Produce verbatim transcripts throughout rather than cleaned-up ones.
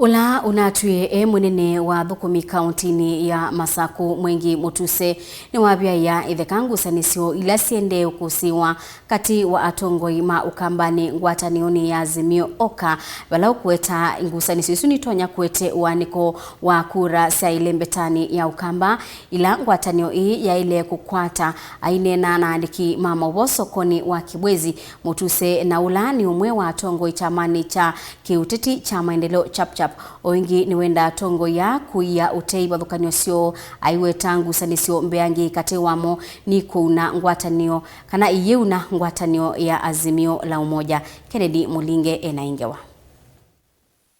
Ũla ũnatwie e mũnene wa athũkũmi kaũntĩnĩ ya Masaku, Mwengi Mutuse, nĩwavyaĩa ĩtheka ngusanĩsyo ila siendee ũkũsĩĩwa katĩ wa atongoi ma Ũkambanĩ ngwatanĩonĩ ya Azimio Oka, vala ũkũweta ngusanĩsyo isu nitonya kũete ũanĩko wa kura sya ĩlembetanĩ ya Ũkamba, ila ngwatanĩo ĩĩ yaĩle kũkwata. Aineena na aandĩki ma maũvoo sokonĩ wa Kibwezi, Mutuse, na ũla nĩ ũmwe wa atongoi kyamanĩ kya kĩũteti kya Maendeleo Chap Chap, o ĩngĩ nĩwendaa atongoi aa kũia ũtei ivathũkany'o syoo, aiweta ngusanĩsyo mbeange katĩ wamo nĩ kũuna ngwatanĩo, kana iyĩuna ngwatanĩo ya Azimio la Umoja. Kennedy Mulinge ena ĩ ngewa.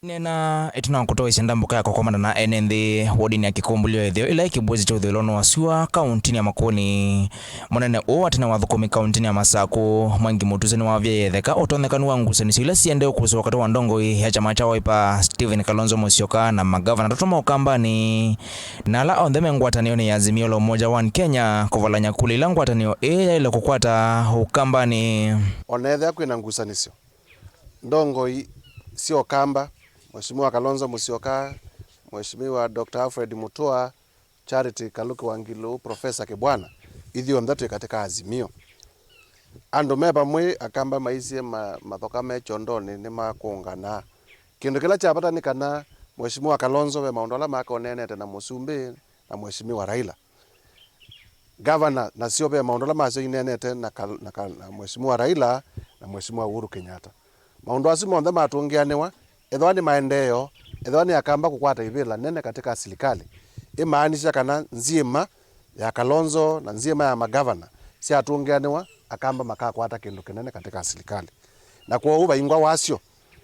Nena ĩtina wa kũtoesya ndambũka ya kũkomana na ene nthĩ wodinĩ ya Kĩkũmbũlyo ĩtheo ĩla ĩ Kibwezi kya ũthũĩlonĩ wa syũa kaũntĩnĩ ya Makueni. Mũnene ũũ wa tene wa athũkũmi kaũntĩnĩ ya Masaku, Mwengi Mutuse, nĩwavyaĩe ĩtheka ũtonyekanu wa ngusanĩsyo ila siendee ũkũsĩĩwa katĩ wa ndongoi ya kyama kya Wiper, Stephen Kalonzo Musyoka, na magavana atatũ ma Ũkambanĩ, na ala onthe me ngwatanĩonĩ ya Azimio la Umoja One Kenya, kũvalany'a kula ila ngwatanĩo ĩĩ yaĩle kũkwata Ũkambanĩ. O na ethĩwa kwĩna ngusanĩsyo, ndongoi sya Ũkamba, Mheshimiwa Kalonzo Musyoka, Mheshimiwa Doctor Alfred Mutua, Charity Kaluki Wangilu, Professor Kibwana, ithyonthe twĩ katĩ ka Azimio. Andũ me vamwe, Akamba maisye ma-, mathoka me kyondonĩ nĩmakũũnganaa. Kĩndũ kĩla kya vata nĩ kana Mheshimiwa Kalonzo ve maũndũ ala make ũneenete na Mũsumbĩ na Mheshimiwa Raila. Gavana nasyo ve maũndũ ala masyo ineenete na Kal-, na Kal-, na Mheshimiwa Raila na Mheshimiwa Uhuru Kenyatta. Maũndũ asu monthe matũngĩanĩwa, ethĩwa nĩ maendeeo, ethĩwa nĩ Akamba kũkwata ivĩla nene katĩ ka silikalĩ, ĩmaanisya kana nzyĩma ya Kalonzo na nzyĩma ya magavana syatũngĩanĩwa, Akamba makakwata kĩndũ kĩnene katĩ ka silikalĩ. Na kwoou vaingwa wasyo.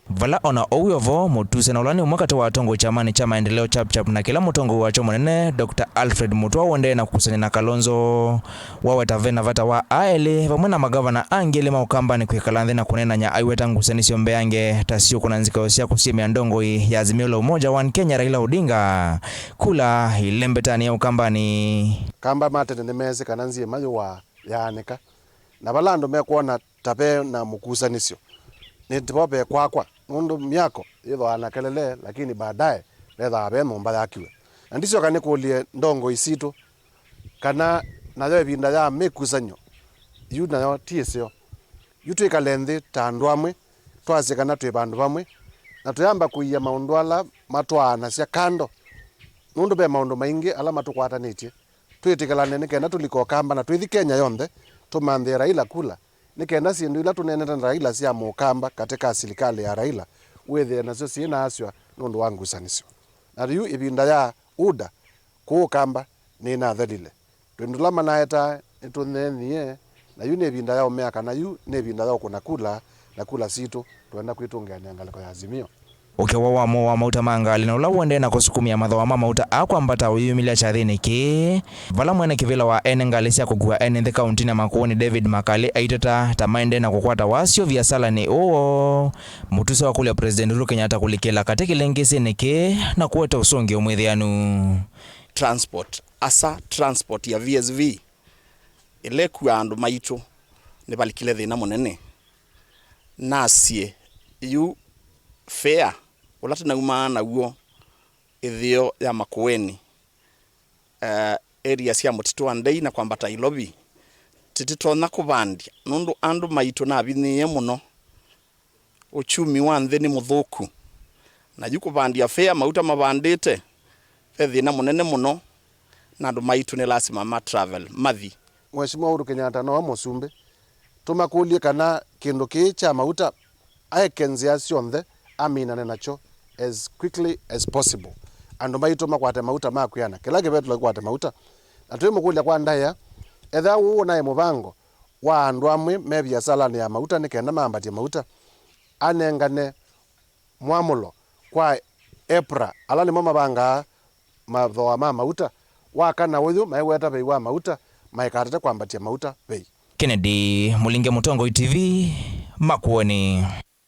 Vala o na ũu wĩ o vo, Mutuse, na ũla nĩ ũmwe katĩ wa atongoi kyamanĩ kya Maendeleo Chap Chap na kĩla mũtongoi wakyo mũnene, Doctor Alfred Mutua, ũendee na kũkusany'a na Kalonzo, waweta ve na vata wa aa elĩ vamwe na magavana angĩ elĩ ma Ũkambanĩ kwĩkala nthĩ na kũneenany'a, aiweta ngusanĩsyo mbeange ta siũkũna nzikayo sya kũsyĩmĩa ndongoi ya Azimio la Umoja One Kenya, Raila Odinga, kula ĩlembetanĩ ya Ũkambanĩ. Kamba ma tene nĩmeesĩ kana nzyĩma yũaa yaanĩka, na vala andũ mekwona ta ve na mũkusanĩsyo, nĩ vo ve kwakwa, nũndũ myako yĩthooaa na kelele, lakini baadaye vethaa ve nyũmba yakiwe. Na ndisyoka nĩkũlye ndongoi sitũ kana nayo ĩvinda ya mĩkusanyo yu nayo ti ĩseo. Yu twĩkale nthĩ ta andũ amwe, twasye kana twĩ vandũ vamwe, na tũyamba kũia maũndũ ala matwaanasya kando, nũndũ ve maũndũ maingĩ ala matũkwatanĩtye. Twĩtĩkĩlane nĩ kenda tũlike Ũkamba na twĩthi Kenya yonthe tũmanthĩe Raila kula, nĩ kenda syĩndũ ila tũneenete na Raila sya Mũkamba katĩ ka silikalĩ ya Raila wĩthĩe nasyo syĩ na asw'a nũndũ wa ngusanĩsyo. Na yu ĩvinda ya UDA kũũ Ũkamba nĩnathelile. Twĩ tũla manaetaa nĩtũneenyie, na yu nĩ ĩvinda ya ũmea kana yu nĩ ĩvinda ya ũkũna kula, na kula sitũ twenda kwĩtũngĩanĩa ngalĩko ya Azimio. Ũkewa wa mũo wa mauta ma ngalĩ na ũla ũendee na kũsukumĩa mathooa ma mauta aa kwambata ũyĩyumĩlya kyathĩnĩ kĩĩ, vala mwene kĩvĩla wa ene ngalĩ sya kũkua ene nthĩ kaũntĩnĩ ya Makueni, David Makali, aiteta ta maendee na kũkwata wasyo viasalanĩ ũũ, Mutuse wakũlya President Uhuru Kenyatta kũlikĩla katĩ kĩlĩngĩsĩnĩ kĩĩ na kũete ũsũngĩo mwĩthĩanu. Transport, asa transport ya V S V ĩla ĩkuaa andũ maitũ, nĩvalikile thĩna mũnene. Nasye yu fare ũla tũnaumaa naw'o ĩtheo ya Makueni, eh, area sya Mũtitũ wa Ndei na kwambata Ilovi, tĩtĩtonya kũvandya nũndũ andũ maitũ navinyĩĩe mũno. Uchumi wa nthĩ nĩ mũthũku, na yu kũvandya fare mauta mavandĩte, ve thĩna mũnene mũno, na andũ maitũ nĩ lasima ma travel mathi. Mheshimiwa Uhuru Kenyatta nowe mũsumbĩ. Tũmakũlye kana kĩndũ kĩĩ kya mauta aeke nzĩa syonthe aminane nakyo as quickly as possible. Andũ maitũ makwate mauta ma kwĩana, kĩla kĩvetũla kĩkwate mauta. Na twĩmũkũlya kwa ndaĩa, ethĩwa ũũ ũnaĩ mũvango wa andũ amwe me viasalanĩ ya mauta nĩ kenda mambatye mauta, anengane mwamũlo kwa EPRA, ala nĩmo mavangaa mathooa ma mauta, wa kana ũyũ maiweta vei wa mauta, maikatate kwambatya mauta vei. Kennedy Mulinge, Mũtongoi T V, Makueni.